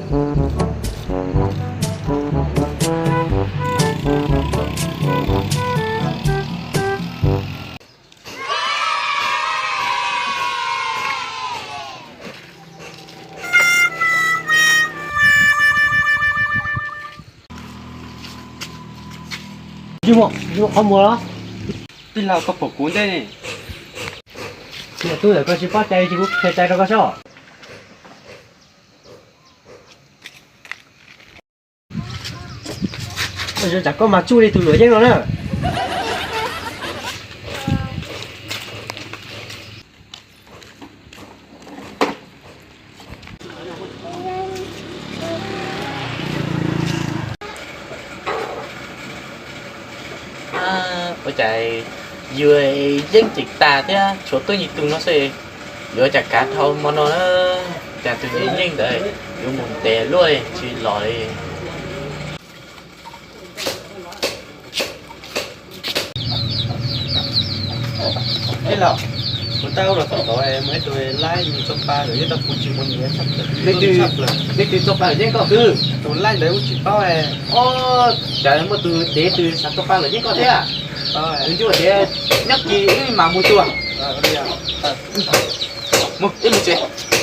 Yus mus, yus qhov muag los? Tij laug, koj pom kuv ntej ne. Niam tub, koj tsis paub cai tsis kuv qhia cai rau koj sob. Tsam koj mas tsuj li tus luam yeeb no na. Ua cas yus yeej tsis tas thiab, tshuav tuaj ib tug no xwb. Yuav cas kav dhau hmo no na, cas tus yeej ntawd yuav mus ntev luaj tsis los li. Tij laug, kuv tau los txog tod, muaj ib tug laib nws txoj pa luam yeeb tau kuv tsis mus nyiav tshaj plaws. Leej twg txoj pa luam yeeb koj xwb? Tus laib ntawd kuv tsis paub. Ob, cas muaj tus dev tus xav txoj pa luam yeeb koj thiab? Nws ncuj tias nyob kis wb mam mus tua. Mus, wb mus tsev.